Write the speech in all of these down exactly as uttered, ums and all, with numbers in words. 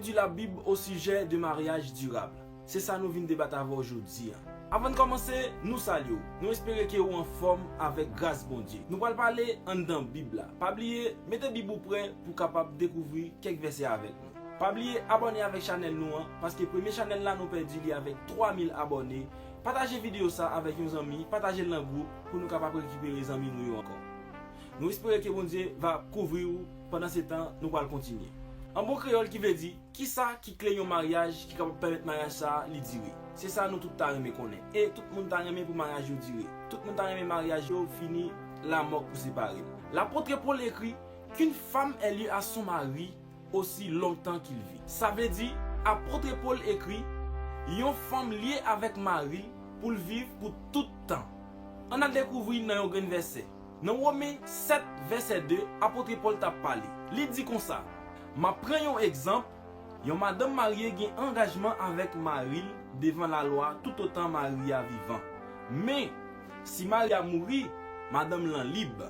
Di la Bib o sijè de maryaj dirab. Se sa nou vin debat avè w jodi a. Avan n kòmanse, nou salye w. Nou espere ke ou anfòm avèk gras Bondye. Nou pral pale anndan Bib la. Pa bliye, mete Bib ou prè pou w kapab dekouvri kèk vèsè avèk nou. Pa bliye abòne avèk chanèl nou an, paske premye chanèl la nou pèdi li avèk twa mil abòne. Pataje videyo sa avèk yon zanmi, pataje l nan gwoup pou nou kapab rekipere zanmi nou yo ankò. Nou espere ke Bondye va kouvri w. Pandan se tan, nou pral kontinye. An bon kreyòl ki vle di, kisa ki kle yon maryaj ki kapab pèmèt maryaj sa a li dire? Se sa nou tout ta renmen konnen. E tout moun ta renmen pou maryaj yo dire. Tout moun ta renmen maryaj yo fini, lanmò pou separe l. L'apôtre Paul écrit qu'une femme est liée à son mari aussi longtemps qu'il vit. Sa vle di, apot Pòl ekri, yon fanm lye avèk mari l pou l viv pou tout tan. Ann al dekouvri nan yon grenn vèsè. Nan Women sèt, vèsè de, apot Pòl t ap pale. Li di konsa, "M ap pran yon egzanp, yon madanm marye gen angajman avèk mari l devan lalwa toutotan mari a vivan. Men, si mari a mouri, madanm lan lib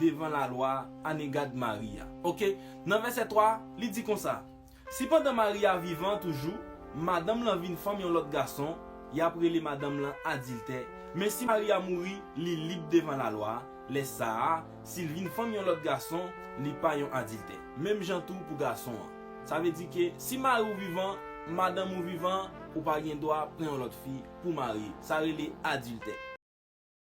devan lalwa anegad mari a." Oke, nan vèsè twa, li di konsa, "Sipandan mari a vivan toujou, madanm lan vin fanm yon lòt gason, y ap rele madanm lan adiltè. Men si mari a mouri, li lib devan lalwa. Lè sa a, si l vin fanm yon lòt gason, li pa yon adiltè. Menm jan tou pou gason an." Sa vle di ke si mari w vivan, madanm ou vivan, ou pa gen dwa pran yon lòt fi pou marye. Sa rele adiltè.